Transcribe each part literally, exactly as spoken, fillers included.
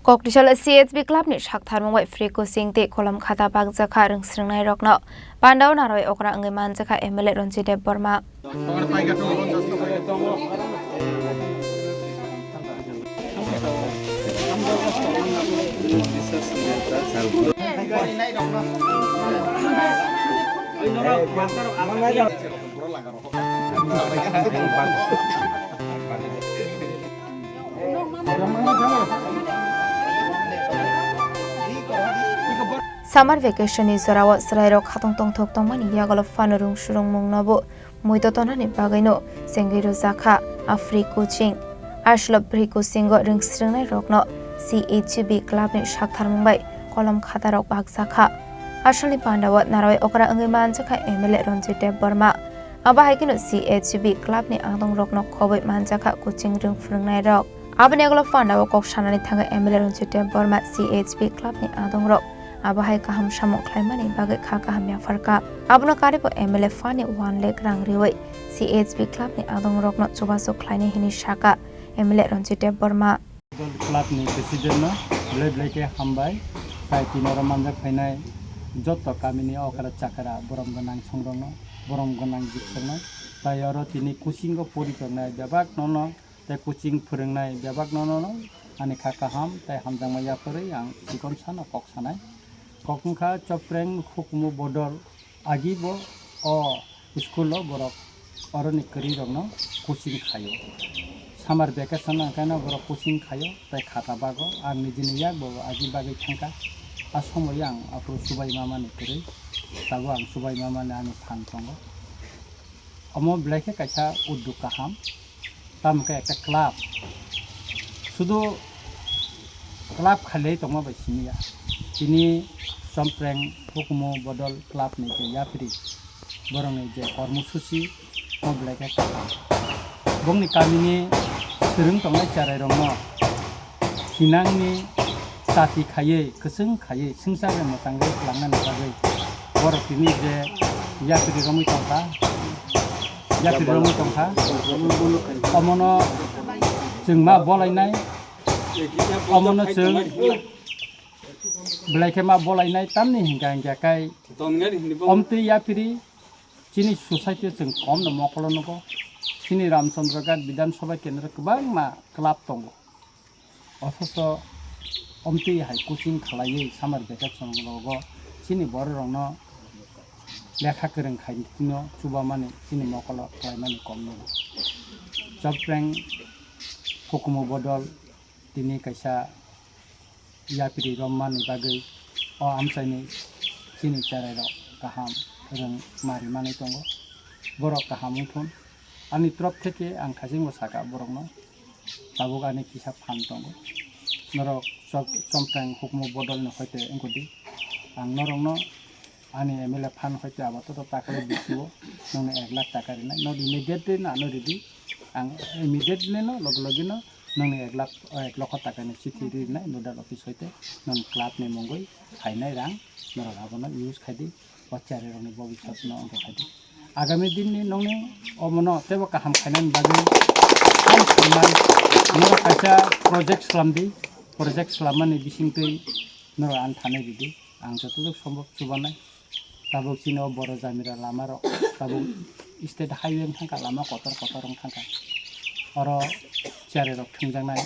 Koktisol C H B club ni saktharmung bai free coaching tei kolom khata bakjakha rwngsrwngnairokno. Pandao naroi okra wngwi manjakha M L A Ranjit Debbarma. Summer vacation ni jorao chwrairok khatong tongthok tongmani yagulo phano rwngsrwngmungno bo muido tonani bagwino chengwi rwjakha a free coaching. Aswlop free coaching o rwngsrwngnairokno C H B club ni saktharmung bai kolom khatarok bakjakha. Asalni pandao naroi okra wngwi manjakha M L A Ranjit Debbarma. Abo hai kheno C H B club ni adongrokno khobwi manjakha coaching rwng phwrwngnairok. Aboni yagulo pandao kok sanani thangwi M L A Ranjit Debbarma C H B club ni adongrok abo hai kaham samung khlaimani bagwi kha kaham yapharkha. Abono karibo M L A phani one lakh rang riwi C H B club ni adongrokno chubachu khlainai hinwi sakha M L A Ranjit Debbarma. Football club ni president no belai belai khe hambai. Tai tini oro manjak phainai joto kami ni okra chakra borom gwnang songrok no, borom gwnang jikthar no. Tai oro tini coaching o pori tongnai bebak no no, tai coaching phwrwngnai bebak no no no ani kha kaham tai hamjakma yapharwi ang chikon sano kok sanai. Kok wngkha Chopreng hukumu bodol. Agi bo o school o borok oroni kwrwi rokno coaching khaio. Summer vacation hwnkhe no borok coaching khaio tei khata bago. Ang nijini yak bo agi bagwi thangkha. A somoio ang aphuru chubai mamani kwrwi, tabuk ang chubai mamani ani phan tongo. Omo belai khe kaisa uddog kaham. Tamo khe ekta club. Sudu club khalai tongma bai simi ya. Tini Chompreng hukumu bodol club ni je yapri, borok ni je kormo susi, o belai khe kaham. Bongni kami ni swrwng tongnai cherai rok no thinang ni chati khaiwi, kwchwng khaiwi, swngchar bai mwchangwi twlangnani bagwi borok tini je yapri romwi tongkha, yapri romwi tongkha. Omono chwng ma bolainai, omono chwng belai khe ma bolainai tamni hinkha hinkha khai omtwi yapri chini society o chwng komno mokolo nugo. Chini Ramchandra Ghat Bidhan Sabha Kendra kwbangma club tongo. Othocho omtwi hai coaching khalaiwi summer vacation rogo chini borok rokno lekha kwrwng khai tino chubamani chini mokolo khlaimani kom nugo. Chopreng hukumu bodol tini kaisa yapri romani bagwi o amchaini chini cherai rok kaham rwng mari manwi tongo. Borok kaham wngthun. Ani torop theke ang thaichengbo saka borokno, tabuk ani kisa phan tongo. Norok chok-, Chompreng hukumu bodolni hoite wngkudi. Ang norokno ani M L A phan hoite abo toto takle bisio nongni ek lakh taka rinai. Nodi immediately no ano ridi. Ang immediately no loge loge no nongni ek lakh, ek lokho takani chithi rinai nodal office hoite. Nong club ni mungwi phainai rang norok abono use khaidi. O cherai rokni bobiswt no wngkha khaidi. Agami din ni nongni omono teibo kaham khainani bagwi ang saimai norok kaisa project slamdi, project slammani bisingtwi norok ang thanai ridi. Ang jototok sombhob chubanai. Tabuk chini o boro jamira lama rok tabuk state highway wng thangkha, lama kotor kotor wng thangkha. Oro cherai rok thwngjaknai,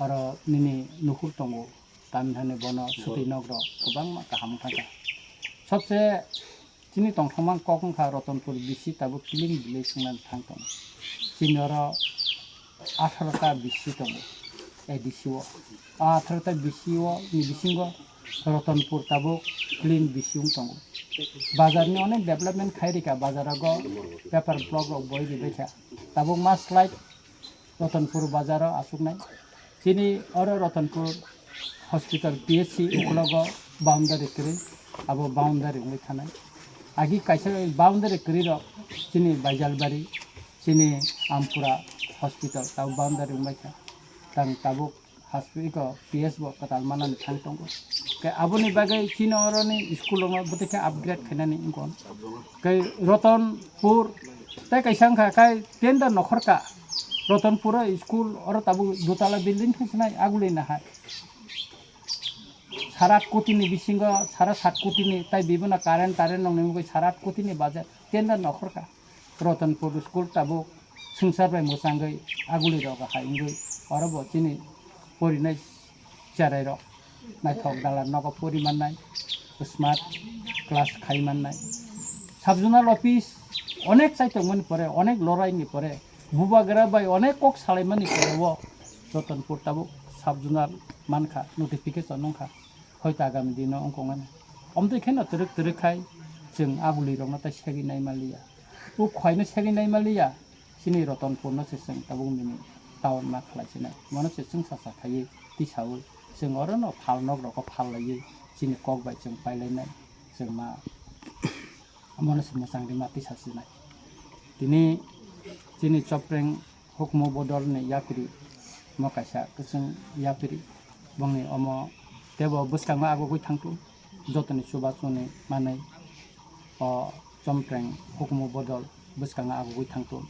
oro nini nukhur tongo. Tamni hwnwi bono sutwi nok rok kwbangma kaham wng thangkha. Sobse chini tongthokma kok wngkha Ratanpur B C tabuk clean village wngnani thang tongo. Chini oro atharo ta B C tongo A D C o. A atharo ta B C o ni bisingo Ratanpur tabuk clean B C wng tongo. Bazar ni onek development khai rikha, bazar rogo paper block rok boi ribaikha. Tabuk ma slide Ratanpur bazar o asuknai. Chini oro Ratanpur hospital P H C ukologo boundary kwrwi, abo boundary wngwi thanai. Agi kaisa boundary kwrwi rok chini Baijalbari, chini Ampura hospital, abo boundary wngbaikha. Tang tabuk hospital, P S bo kwtal manani thang tongo. Khe aboni bagwi chini oroni school rokno bwtwi khe upgrade khainani wngkon. Khe Ratanpur tei kaisa wngkha khe tender nokhorka. Ratanpuro school oro tabuk dotala building thangsinai agulina hai. Sara koti ni bisingo, sara sat koti ni, tai bibono current tarent nong ni mugwi sara koti ni budget tender nokhorkha. Ratanpur school tabuk swngchar bai mwchangwi aguli rok hai wngwi oro bo chini porinai cherai rok naithok dalar nogo pori mannai, smart class khai mannai. Sub zonal office onek chaitokmani pore, onek loraini pore, bubagra bai onek kok salaimani pore o Ratanpur tabuk sub zonal mankha, notification wngkha. Hoito agami dino wngkongmani. Omtwi kheno twrwk twrwk khai chwng aguli rokno tai segwi nai manliya. O khwaino segwi nai manliya. Chini Ratanpurno se chwng tabuk nini town ma khlai sinai. Mono se chwng sacha khaiwi tisaui chwng orono phal nok rokno phal laiwi chini kok bai chwng pai lainai. Chwng ma mono se mwchang rima tisa sinai. Tini chini Chopreng hukumu bodol ni yapiri mo kaisa kwchwng yapiri bongni omo tebo bwskango agugwi thangtu jotoni chubachu ni manwi o Chopreng hukumu bodol bwskango agugwi thangtu.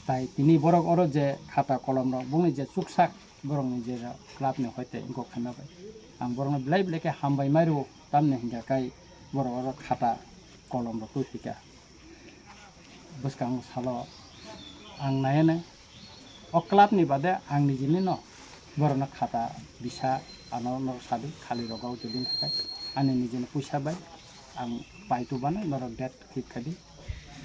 Tai tini borok oro je khata kolom rok bongni je chuksak borokni je club ni hoite wngkok khaima bai ang borokno belai belai khe hambai mai rwo tamni hinkha kai borok oro khata kolom rok twi phika. Bwskango salo ang naiyanai o club ni bade ang nijini no borokno khata bisa ano norok sadi khali rogo jodi khakai ani nijini puisa bai ang pai tubano norok date fix khadi.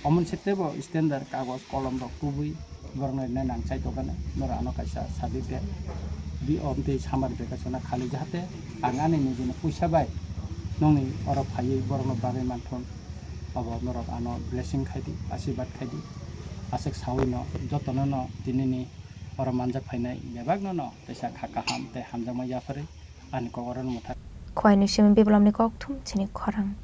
Omo se tebo standard kagoj kolom rok tubui borokno rinai nang chai tokgani norok ano kaisa sadi date bi omtwi summer vacation khali jahate ang ani nijini puisa bai nongni oro phaiwi borokno bagwi manthun. Abo norok ano blessing khaidi, asirwad khaidi. Aswk sawino jotono no tinini oro manjak phainai bebakno no teisa kha kaham tei hamjakma yapharwi ani kok orono mwthak. Khwaini simi Biplopni kokthum chini khorang.